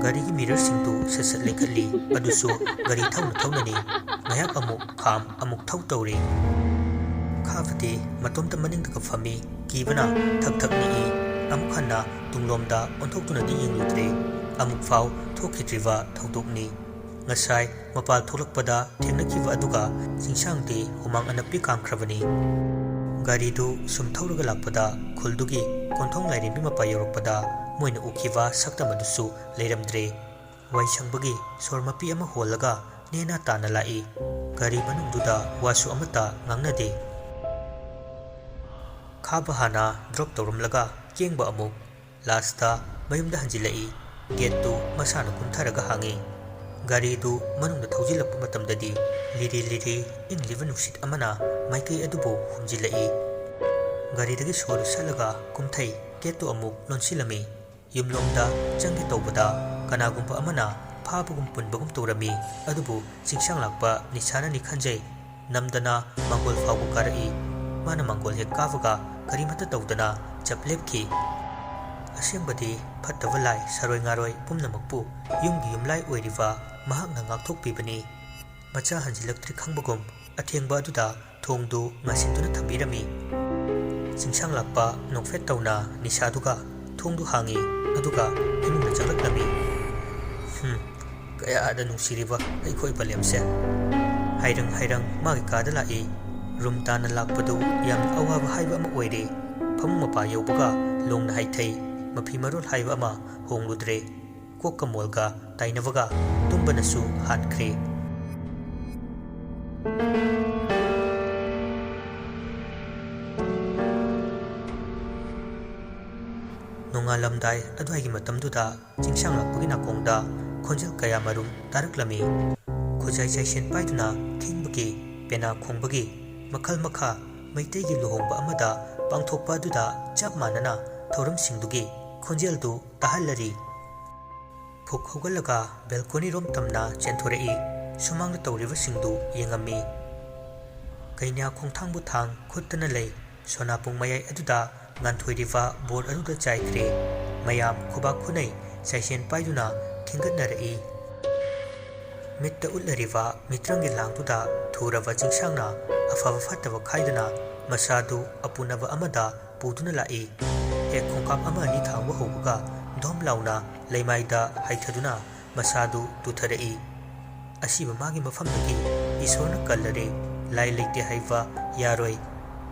ꯒꯥꯔꯤꯒꯤ ꯃꯤꯔꯔꯁꯤꯡꯗꯨ ꯁꯠ ꯁꯠ ꯂꯩꯈꯠꯂꯤ, ꯑꯗꯨꯁꯨ ꯒꯥꯔꯤ ꯊꯧꯅ ꯊꯧꯅꯅꯤ꯫ ꯉꯥꯏꯍꯥꯛ ꯑꯃꯨꯛ ꯈꯥꯝ, ꯑꯃꯨꯛ ꯊꯧ ꯇꯧꯔꯤ꯫ ꯈꯥꯕꯗꯤ ꯃꯇꯣꯝꯇ ꯃꯅꯤꯡꯗꯒ ꯐꯝꯃꯤ꯫ ꯀꯤꯕꯅ ꯊꯛ ꯊꯛ ꯅꯤꯛꯏ꯫ ꯑꯃꯨꯛ ꯍꯟꯅ ꯇꯨꯡꯂꯣꯝꯗ ꯑꯣꯟꯊꯣꯛꯇꯨꯅꯗꯤ ꯌꯦꯡꯂꯨꯗ꯭ꯔꯦ꯫ ꯑꯃꯨꯛ ꯐꯥꯎ ꯊꯣꯛꯈꯤꯗ꯭ꯔꯤꯕ ꯊꯧꯗꯣꯛꯅꯤ꯫ ꯉꯁꯥꯏ ꯃꯄꯥꯜ ꯊꯣꯛꯂꯛꯄꯗ ꯊꯦꯡꯅꯈꯤꯕ ꯑꯗꯨꯒ ꯆꯤꯡꯁꯥꯡꯗꯤ ꯍꯨꯃꯥꯡ ꯑꯅꯞꯄꯤ ꯀꯥꯡꯈ꯭ꯔꯕꯅꯤ꯫ ꯒꯥꯔꯤꯗꯨ ꯁꯨꯝ ꯊꯧꯔꯒ ꯂꯥꯛꯄꯗ ꯈꯨꯜꯗꯨꯒꯤ ꯀꯣꯟꯊꯣꯡ ꯂꯥꯏꯔꯦꯝꯕꯤ ꯃꯄꯥ ꯌꯧꯔꯛꯄꯗ ꯃꯣꯏꯅ ꯎꯈꯤꯕ ꯁꯛꯇꯝ ꯑꯗꯨꯁꯨ ꯂꯩꯔꯝꯗ꯭ꯔꯦ꯫ ꯋꯥꯏ ꯁꯪꯕꯒꯤ ꯁꯣꯔ ꯃꯄꯤ ꯑꯃ ꯍꯣꯜꯂꯒ ꯅꯦꯅꯥ ꯇꯥꯅ ꯂꯥꯛꯏ꯫ ꯒꯥꯔꯤ ꯃꯅꯨꯡꯗꯨꯗ ꯋꯥꯁꯨ ꯑꯃꯠꯇ ꯉꯥꯡꯅꯗꯦ꯫ ꯑꯥꯕ ꯍꯥꯟꯅ ꯗ꯭ꯔꯣꯞ ꯇꯧꯔꯝꯂꯒ ꯀꯦꯡꯕ ꯑꯃꯨꯛ꯫ ꯂꯥꯁꯇ ꯃꯌꯨꯝꯗ ꯍꯟꯖꯤꯜꯂꯛꯏ꯫ ꯒꯦꯠꯇꯨ ꯃꯁꯥꯅ ꯀꯨꯝꯊꯔꯒ ꯍꯥꯡꯉꯤ꯫ ꯒꯥꯔꯤꯗꯨ ꯃꯅꯨꯡꯗ ꯊꯧꯖꯤꯜꯂꯛꯄ ꯃꯇꯝꯗꯗꯤ ꯂꯤꯔꯤ ꯂꯤꯔꯤ ꯏꯪꯂꯤꯕ ꯅꯨꯡꯁꯤꯠ ꯑꯃꯅ ꯃꯥꯏꯀꯩ ꯑꯗꯨꯕꯨ ꯍꯨꯝꯖꯤꯜꯂꯛꯏ꯫ ꯒꯥꯔꯤꯗꯒꯤ ꯁꯣꯔ ꯁꯠꯂꯒ ꯀꯨꯝꯊꯩ꯫ ꯒꯦꯠꯇꯨ ꯑꯃꯨꯛ ꯂꯣꯟꯁꯤꯜꯂꯝꯃꯤ꯫ ꯌꯨꯝꯂꯣꯝꯗ ꯆꯪꯒꯦ ꯇꯧꯕꯗ ꯀꯅꯥꯒꯨꯝꯕ ꯑꯃꯅ ꯐꯥꯕꯒꯨꯝ ꯄꯨꯟꯕꯒꯨꯝ ꯇꯧꯔꯝꯃꯤ꯫ ꯑꯗꯨꯕꯨ ꯆꯤꯡꯁꯥꯡ ꯂꯥꯛꯄ ꯅꯤꯁꯥꯅꯅꯤ ꯈꯟꯖꯩ꯫ ꯅꯝꯗꯅ ꯃꯥꯡꯒꯣꯜ ꯐꯥꯎꯕ ꯀꯥꯔꯛꯏ꯫ ꯃꯥꯅ ꯃꯥꯡꯒꯣꯜ ꯍꯦꯛ ꯀꯥꯕꯒ ꯀꯔꯤꯃꯠꯇ ꯇꯧꯗꯅ ꯆꯞ ꯂꯦꯞꯈꯤ꯫ ꯑꯁꯦꯡꯕꯗꯤ ꯐꯠꯇꯕ ꯂꯥꯏ ꯁꯔꯣꯏ ꯉꯥꯔꯣꯏ ꯄꯨꯝꯅꯃꯛꯄꯨ ꯌꯨꯝꯒꯤ ꯌꯨꯝꯂꯥꯏ ꯑꯣꯏꯔꯤꯕ ꯃꯍꯥꯛꯅ ꯉꯥꯛꯊꯣꯛꯄꯤꯕꯅꯤ꯫ ꯃꯆꯥ ꯍꯟꯖꯤꯜꯂꯛꯇ꯭ꯔꯤ ꯈꯪꯕꯒꯨꯝ ꯑꯊꯦꯡꯕ ꯑꯗꯨꯗ ꯊꯣꯡꯗꯨ ꯉꯥꯁꯤꯟꯗꯨꯅ ꯊꯝꯕꯤꯔꯝꯃꯤ꯫ ꯆꯤꯡꯁꯥꯡ ꯂꯥꯛꯄ ꯅꯣꯛꯐꯦꯠ ꯇꯧꯅ ꯅꯤꯁꯥꯗꯨꯒ ꯊꯣꯡꯗꯨ ꯍꯥꯡꯉꯤ, ꯑꯗꯨꯒ ꯏꯃꯨꯡꯗ ꯆꯪꯂꯛꯂꯝꯃꯤ꯫ "ꯍꯨꯝ, ꯀꯌꯥꯗ ꯅꯨꯡꯁꯤꯔꯤꯕ ꯑꯩꯈꯣꯏ ꯄꯂꯦꯝꯁꯦ!" ꯍꯥꯏꯔꯪ ꯍꯥꯏꯔꯪ ꯃꯥꯒꯤ ꯀꯥꯗ ꯂꯥꯛꯏ꯫ ꯔꯨꯝ ꯇꯥꯅ ꯂꯥꯛꯄꯗꯨ ꯌꯥꯝꯅ ꯑꯋꯥꯕ ꯍꯥꯏꯕ ꯑꯃ ꯑꯣꯏꯔꯦ꯫ ꯐꯃꯨꯡ ꯃꯄꯥ ꯌꯧꯕꯒ ꯂꯣꯡꯅ ꯍꯥꯏꯊꯩ꯫ ꯃꯐꯤ ꯃꯔꯣꯜ ꯍꯥꯏꯕ ꯑꯃ ꯍꯣꯡꯂꯨꯗ꯭ꯔꯦ꯫ ꯀꯣꯛꯀ ꯃꯣꯜꯒ ꯇꯥꯏꯅꯕꯒ ꯇꯨꯝꯕꯅꯁꯨ ꯍꯥꯟꯈ꯭ꯔꯦ꯫ ꯅꯣꯡꯉꯥꯜꯂꯝꯗꯥꯏ ꯑꯗꯨꯋꯥꯏꯒꯤ ꯃꯇꯝꯗꯨꯗ ꯆꯤꯡꯁꯥꯡ ꯂꯥꯛꯄꯒꯤ ꯅꯥꯀꯣꯡꯗ ꯈꯣꯟꯖꯦꯜ ꯀꯌꯥ ꯃꯔꯨꯝ ꯇꯥꯔꯛꯂꯝꯃꯤ꯫ ꯈꯨꯖꯥꯏ ꯆꯥꯏꯁꯦꯟ ꯄꯥꯏꯗꯨꯅ ꯈꯤꯡꯕꯒꯤ, ꯄꯦꯅꯥ ꯈꯣꯡꯕꯒꯤ, ꯃꯈꯜ ꯃꯈꯥ ꯃꯩꯇꯩꯒꯤ ꯂꯨꯍꯣꯡꯕ ꯑꯃꯗ ꯄꯥꯡꯊꯣꯛꯄ ꯑꯗꯨꯗ ꯆꯞ ꯃꯥꯟꯅꯅ ꯊꯧꯔꯝꯁꯤꯡꯗꯨꯒꯤ ꯈꯣꯟꯖꯦꯜꯗꯨ ꯇꯥꯍꯜꯂꯔꯤ꯫ ꯐꯨꯛ ꯍꯧꯒꯠꯂꯒ ꯕꯦꯜꯀꯣꯅꯤꯔꯣꯝ ꯇꯝꯅ ꯆꯦꯟꯊꯣꯔꯛꯏ꯫ ꯁꯨꯃꯥꯡꯗ ꯇꯧꯔꯤꯕꯁꯤꯡꯗꯨ ꯌꯦꯡꯉꯝꯃꯤ꯫ ꯀꯩꯅ꯭ꯌꯥ ꯈꯣꯡꯊꯥꯡꯕꯨ ꯊꯥꯡ ꯈꯨꯠꯇꯅ ꯂꯩ꯫ ꯁꯣꯅꯥꯄꯨꯡ ꯃꯌꯥꯏ ꯑꯗꯨꯗ ꯉꯥꯟꯊꯣꯏꯔꯤꯕ ꯕꯣꯔ ꯑꯗꯨꯗ ꯆꯥꯏꯈ꯭ꯔꯦ꯫ ꯃꯌꯥꯝ ꯈꯨꯕꯥꯛ ꯈꯨꯅꯩ, ꯆꯥꯏꯁꯦꯟ ꯄꯥꯏꯗꯨꯅ ꯈꯤꯟꯒꯠꯅꯔꯛꯏ꯫ ꯃꯤꯠꯇ ꯎꯠꯂꯔꯤꯕ ꯃꯤꯇ꯭ꯔꯪꯒꯤ ꯂꯥꯡꯗꯨꯗ ꯊꯨꯔꯕ ꯆꯤꯡꯁꯥꯡꯅ ꯑꯐꯕ ꯐꯠꯇꯕ ꯈꯥꯏꯗꯅ ꯃꯁꯥꯗꯨ ꯑꯄꯨꯅꯕ ꯑꯃꯗ ꯄꯨꯗꯨꯅ ꯂꯥꯛꯏ꯫ ꯍꯦꯛ ꯈꯣꯡꯀꯥꯞ ꯑꯃ ꯑꯅꯤ ꯊꯥꯡꯕ ꯍꯧꯕꯒ ꯙꯣꯝ ꯂꯥꯎꯅ ꯂꯩꯃꯥꯏꯗ ꯍꯥꯏꯊꯗꯨꯅ ꯃꯁꯥꯗꯨ ꯇꯨꯊꯔꯛꯏ꯫ ꯑꯁꯤꯕ ꯃꯥꯒꯤ ꯃꯐꯝꯗꯒꯤ ꯏꯁꯣꯔꯅ ꯀꯜꯂꯔꯦ꯫ ꯂꯥꯏ ꯂꯩꯇꯦ ꯍꯥꯏꯕ ꯌꯥꯔꯣꯏ꯫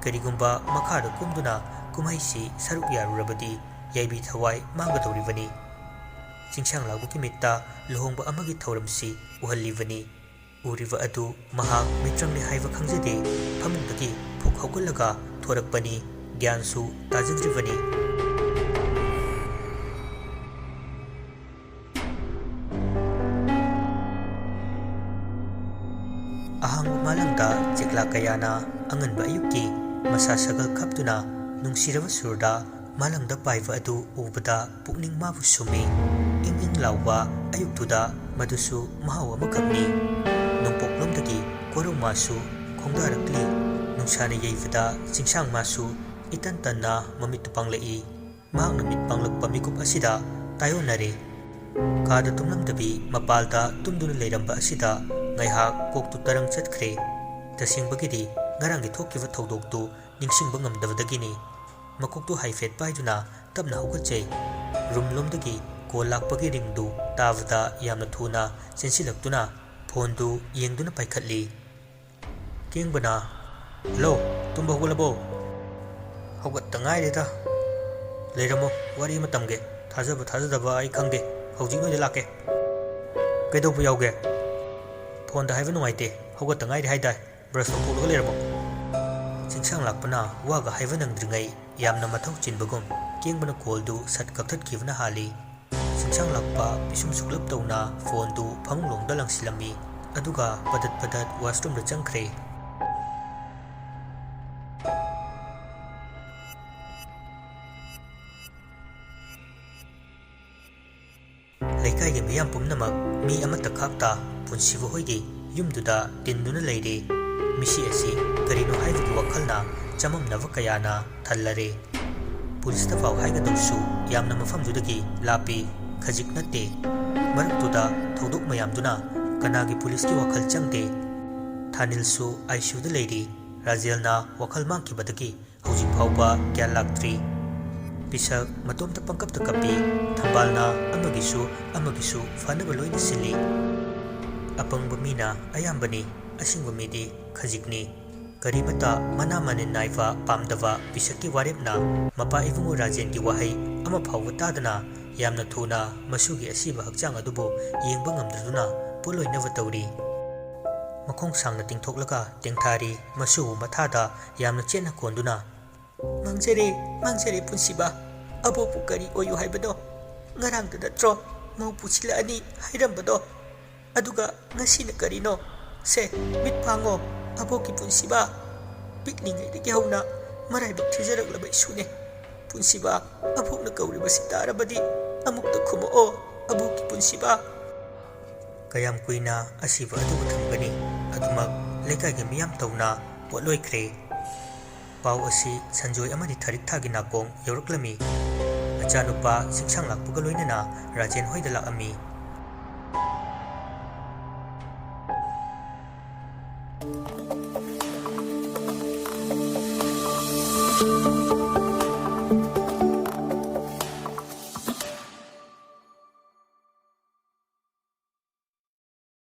ꯀꯔꯤꯒꯨꯝꯕ ꯃꯈꯥꯗ ꯀꯨꯝꯗꯨꯅ ꯀꯨꯝꯍꯩꯁꯤ ꯁꯔꯨꯛ ꯌꯥꯔꯨꯔꯕꯗꯤ ꯌꯥꯏꯕꯤ ꯊꯋꯥꯏ ꯃꯥꯡꯒꯗꯧꯔꯤꯕꯅꯤ꯫ ꯆꯤꯡꯁꯥꯡ ꯂꯥꯛꯄꯒꯤ ꯃꯤꯠꯇ ꯂꯨꯍꯣꯡꯕ ꯑꯃꯒꯤ ꯊꯧꯔꯝꯁꯤ ꯎꯍꯜꯂꯤꯕꯅꯤ꯫ ꯎꯔꯤꯕ ꯑꯗꯨ ꯃꯍꯥꯛ ꯃꯤꯇ꯭ꯔꯪꯅꯤ ꯍꯥꯏꯕ ꯈꯪꯖꯗꯦ꯫ ꯐꯃꯨꯡꯗꯒꯤ ꯐꯨꯛ ꯍꯧꯒꯠꯂꯒ ꯊꯣꯔꯛꯄꯅꯤ꯫ ꯒ꯭ꯌꯥꯟꯁꯨ ꯇꯥꯖꯗ꯭ꯔꯤꯕꯅꯤ꯫ ꯑꯍꯥꯡꯕ ꯃꯥꯂꯪꯗ ꯆꯦꯛꯂꯥ ꯀꯌꯥꯅ ꯑꯉꯟꯕ ꯑꯌꯨꯛꯀꯤ ꯃꯁꯥ ꯁꯒꯜ ꯈꯞꯇꯨꯅ ꯅꯨꯡꯁꯤꯔꯕ ꯁꯨꯔꯗ ꯃꯥꯂꯪꯗ ꯄꯥꯏꯕ ꯑꯗꯨ ꯎꯕꯗ ꯄꯨꯛꯅꯤꯡ ꯃꯥꯕꯨ ꯁꯨꯝꯃꯤ꯫ ꯏꯪ ꯏꯪ ꯂꯥꯎꯕ ꯑꯌꯨꯛꯇꯨꯗ ꯃꯗꯨꯁꯨ ꯃꯍꯥꯎ ꯑꯃꯈꯛꯅꯤ꯫ ꯅꯣꯡꯄꯣꯛꯂꯣꯝꯗꯒꯤ ꯀꯣꯔꯧ ꯃꯥꯁꯨ ꯈꯣꯡꯗꯥꯔꯛꯂꯤ꯫ ꯅꯨꯡꯁꯥꯅ ꯌꯩꯕꯗ ꯆꯤꯡꯁꯥꯡ ꯃꯥꯁꯨ ꯏꯇꯟ ꯇꯟꯅ ꯃꯃꯤꯠꯇꯨ ꯄꯥꯡꯂꯛꯏ꯫ ꯃꯍꯥꯛꯅ ꯃꯤꯠ ꯄꯥꯡꯂꯛꯄ ꯃꯤꯀꯨꯞ ꯑꯁꯤꯗ ꯇꯥꯏꯑꯣꯟꯅꯔꯦ꯫ ꯀꯥꯗ ꯇꯨꯝꯂꯝꯗꯕꯤ ꯃꯄꯥꯜꯗ ꯇꯨꯝꯗꯨꯅ ꯂꯩꯔꯝꯕ ꯑꯁꯤꯗ ꯉꯥꯏꯍꯥꯛ ꯀꯣꯛꯇꯨ ꯇꯔꯪ ꯆꯠꯈ꯭ꯔꯦ꯫ ꯇꯁꯦꯡꯕꯒꯤꯗꯤ ꯉꯔꯥꯡꯒꯤ ꯊꯣꯛꯈꯤꯕ ꯊꯧꯗꯣꯛꯇꯨ ꯅꯤꯡꯁꯤꯡꯕ ꯉꯝꯗꯕꯗꯒꯤꯅꯤ꯫ ꯃꯀꯣꯛꯇꯨ ꯍꯥꯏꯐꯦꯠ ꯄꯥꯏꯗꯨꯅ ꯇꯞꯅ ꯍꯧꯒꯠꯆꯩ꯫ ꯔꯨꯝꯂꯣꯝꯗꯒꯤ ꯀꯣꯜ ꯂꯥꯛꯄꯒꯤ ꯔꯤꯡꯗꯨ ꯇꯥꯕꯗ ꯌꯥꯝꯅ ꯊꯨꯅ ꯆꯦꯟꯁꯤꯜꯂꯛꯇꯨꯅ ꯐꯣꯟꯗꯨ ꯌꯦꯡꯗꯨꯅ ꯄꯥꯏꯈꯠꯂꯤ꯫ ꯀꯦꯡꯕꯅ, "ꯍꯜꯂꯣ, ꯇꯨꯝꯕ ꯍꯧꯒꯠꯂꯕꯣ?" "ꯍꯧꯒꯠꯇ ꯉꯥꯏꯔꯤꯗ꯫ ꯂꯩꯔꯝꯃꯣ, ꯋꯥꯔꯤ ꯑꯃ ꯇꯝꯒꯦ꯫ ꯊꯥꯖꯕ ꯊꯥꯖꯗꯕ ꯑꯩ ꯈꯪꯗꯦ꯫ ꯍꯧꯖꯤꯛ ꯅꯣꯏꯗ ꯂꯥꯛꯀꯦ꯫" "ꯀꯩꯗꯧꯕ ꯌꯥꯎꯒꯦ?" "ꯐꯣꯟꯗ ꯍꯥꯏꯕ ꯅꯨꯡꯉꯥꯏꯇꯦ꯫ ꯍꯧꯒꯠꯇ ꯉꯥꯏꯔꯤ ꯍꯥꯏꯗꯥꯏ꯫ ꯕ꯭ꯔꯁ ꯇꯧꯊꯣꯛꯂꯒ ꯂꯩꯔꯝꯃꯣ꯫" ꯆꯤꯡꯁꯥꯡ ꯂꯥꯛꯄꯅ ꯋꯥꯒ ꯍꯥꯏꯕ ꯅꯪꯗ꯭ꯔꯤꯉꯩ ꯌꯥꯝꯅ ꯃꯊꯧ ꯆꯤꯟꯕꯒꯨꯝ ꯀꯦꯡꯕꯅ ꯀꯣꯜꯗꯨ ꯁꯠ ꯀꯛꯊꯠꯈꯤꯕꯅ ꯍꯥꯜꯂꯤ꯫ ꯆꯤꯡꯁꯥꯡ ꯂꯥꯛꯄ ꯄꯤꯁꯨꯝ ꯁꯨꯛꯂꯞ ꯇꯧꯅ ꯐꯣꯟꯗꯨ ꯐꯃꯨꯡꯂꯣꯝꯗ ꯂꯪꯁꯤꯜꯂꯝꯃꯤ꯫ ꯑꯗꯨꯒ ꯄꯗꯠ ꯄꯗꯠ ꯋꯥꯁꯔꯨꯝꯗ ꯆꯪꯈ꯭ꯔꯦ꯫ ꯂꯩꯀꯥꯏꯒꯤ ꯃꯤꯌꯥꯝ ꯄꯨꯝꯅꯃꯛ ꯃꯤ ꯑꯃꯠꯇ ꯈꯥꯛꯇ ꯄꯨꯟꯁꯤꯕ ꯍꯣꯏꯒꯤ ꯌꯨꯝꯗꯨꯗ ꯇꯤꯟꯗꯨꯅ ꯂꯩꯔꯦ꯫ ꯃꯤꯁꯤ ꯑꯁꯤ ꯀꯔꯤꯅꯣ ꯍꯥꯏꯕꯒꯤ ꯋꯥꯈꯜꯅ ꯆꯃꯝꯅꯕ ꯀꯌꯥꯅ ꯊꯜꯂꯔꯦ꯫ ꯄꯨꯂꯤꯁꯇ ꯄꯥꯎ ꯍꯥꯏꯒꯗꯧꯁꯨ ꯌꯥꯝꯅ ꯃꯐꯝꯗꯨꯗꯒꯤ ꯂꯥꯞꯄꯤ꯫ ꯈꯖꯤꯛ ꯅꯠꯇꯦ꯫ ꯃꯔꯛꯇꯨꯗ ꯊꯧꯗꯣꯛ ꯃꯌꯥꯝꯗꯨꯅ ꯀꯅꯥꯒꯤ ꯄꯨꯂꯤꯁꯀꯤ ꯋꯥꯈꯜ ꯆꯪꯗꯦ꯫ ꯊꯥꯅꯤꯜꯁꯨ ꯑꯥꯏ ꯁꯤ ꯌꯨꯗ ꯂꯩꯔꯤ꯫ ꯔꯥꯖꯦꯜꯅ ꯋꯥꯈꯜ ꯃꯥꯡꯈꯤꯕꯗꯒꯤ ꯍꯧꯖꯤꯛ ꯐꯥꯎꯕ ꯒ꯭ꯌꯥꯟ ꯂꯥꯛꯇ꯭ꯔꯤ꯫ ꯄꯤꯁꯛ ꯃꯇꯣꯝꯇ ꯄꯪꯀꯞꯇ ꯀꯞꯄꯤ꯫ ꯊꯝꯕꯥꯜꯅ ꯑꯃꯒꯤꯁꯨ ꯑꯃꯒꯤꯁꯨ ꯐꯅꯕ ꯂꯣꯏꯅ ꯁꯤꯜꯂꯤ꯫ ꯑꯄꯪꯕ ꯃꯤꯅ ꯑꯌꯥꯝꯕꯅꯤ, ꯑꯁꯤꯡꯕ ꯃꯤꯗꯤ ꯈꯖꯤꯛꯅꯤ꯫ ꯀꯔꯤꯃꯠꯇ ꯃꯅꯥ ꯃꯅꯤꯟ ꯅꯥꯏꯕ ꯄꯥꯝꯗꯕ ꯄꯤꯁꯛꯀꯤ ꯋꯥꯔꯦꯞꯅ ꯃꯄꯥ ꯏꯕꯨꯡꯉꯣ ꯔꯥꯖꯦꯟꯒꯤ ꯋꯥꯍꯩ ꯑꯃ ꯐꯥꯎꯕ ꯇꯥꯗꯅ ꯌꯥꯝꯅ ꯊꯨꯅ ꯃꯁꯨꯒꯤ ꯑꯁꯤꯕ ꯍꯛꯆꯥꯡ ꯑꯗꯨꯕꯨ ꯌꯦꯡꯕ ꯉꯝꯗꯗꯨꯅ ꯄꯣꯠꯂꯣꯏꯅꯕ ꯇꯧꯔꯤ꯫ ꯃꯈꯣꯡ ꯁꯥꯡꯅ ꯇꯤꯡꯊꯣꯛꯂꯒ ꯇꯦꯡꯊꯥꯔꯤ꯫ ꯃꯁꯨꯕꯨ ꯃꯊꯥꯗ ꯌꯥꯝꯅ ꯆꯦꯠꯅ ꯀꯣꯟꯗꯨꯅ ꯃꯥꯡꯖꯔꯦ, ꯃꯥꯡꯖꯔꯦ ꯄꯨꯟꯁꯤꯕ꯫ ꯑꯕꯣꯛꯄꯨ ꯀꯔꯤ ꯑꯣꯏꯌꯨ ꯍꯥꯏꯕꯅꯣ? ꯉꯔꯥꯡꯗ ꯅꯠꯇ꯭ꯔꯣ ꯃꯧ ꯄꯨꯁꯤꯜꯂꯛꯑꯅꯤ ꯍꯥꯏꯔꯝꯕꯗꯣ? ꯑꯗꯨꯒ ꯉꯁꯤꯅ ꯀꯔꯤꯅꯣ? ꯁꯦ, ꯃꯤꯠ ꯄꯥꯡꯉꯣ, ꯑꯕꯣꯛꯀꯤ ꯄꯨꯟꯁꯤꯕ꯫ ꯄꯤꯛꯂꯤꯉꯩꯗꯒꯤ ꯍꯧꯅ ꯃꯔꯥꯏꯕꯛ ꯊꯤꯖꯔꯛꯂꯕ ꯏꯁꯨꯅꯦ꯫ ꯄꯨꯟꯁꯤꯕ, ꯑꯕꯣꯛꯅ ꯀꯧꯔꯤꯕꯁꯤ ꯇꯥꯔꯕꯗꯤ ꯑꯃꯨꯛꯇ ꯈꯨꯝꯃꯛꯑꯣ, ꯑꯕꯣꯛꯀꯤ ꯄꯨꯟꯁꯤꯕ꯫ ꯀꯌꯥꯝ ꯀꯨꯏꯅ ꯑꯁꯤꯕ ꯑꯗꯨꯕꯨ ꯊꯝꯒꯅꯤ? ꯑꯗꯨꯃꯛ ꯂꯩꯀꯥꯏꯒꯤ ꯃꯤꯌꯥꯝ ꯇꯧꯅ ꯄꯣꯠꯂꯣꯏꯈ꯭ꯔꯦ꯫ ꯄꯥꯎ ꯑꯁꯤ ꯁꯟꯖꯣꯏ ꯑꯃꯗꯤ ꯊꯔꯤꯛ ꯊꯥꯒꯤ ꯅꯥꯀꯣꯡ ꯌꯧꯔꯛꯂꯝꯃꯤ꯫ ꯃꯆꯥꯅꯨꯄꯥ ꯆꯤꯡꯁꯥꯡ ꯂꯥꯛꯄꯒ ꯂꯣꯏꯅꯅ ꯔꯥꯖꯦꯟ ꯍꯣꯏꯗ ꯂꯥꯛꯑꯝꯃꯤ꯫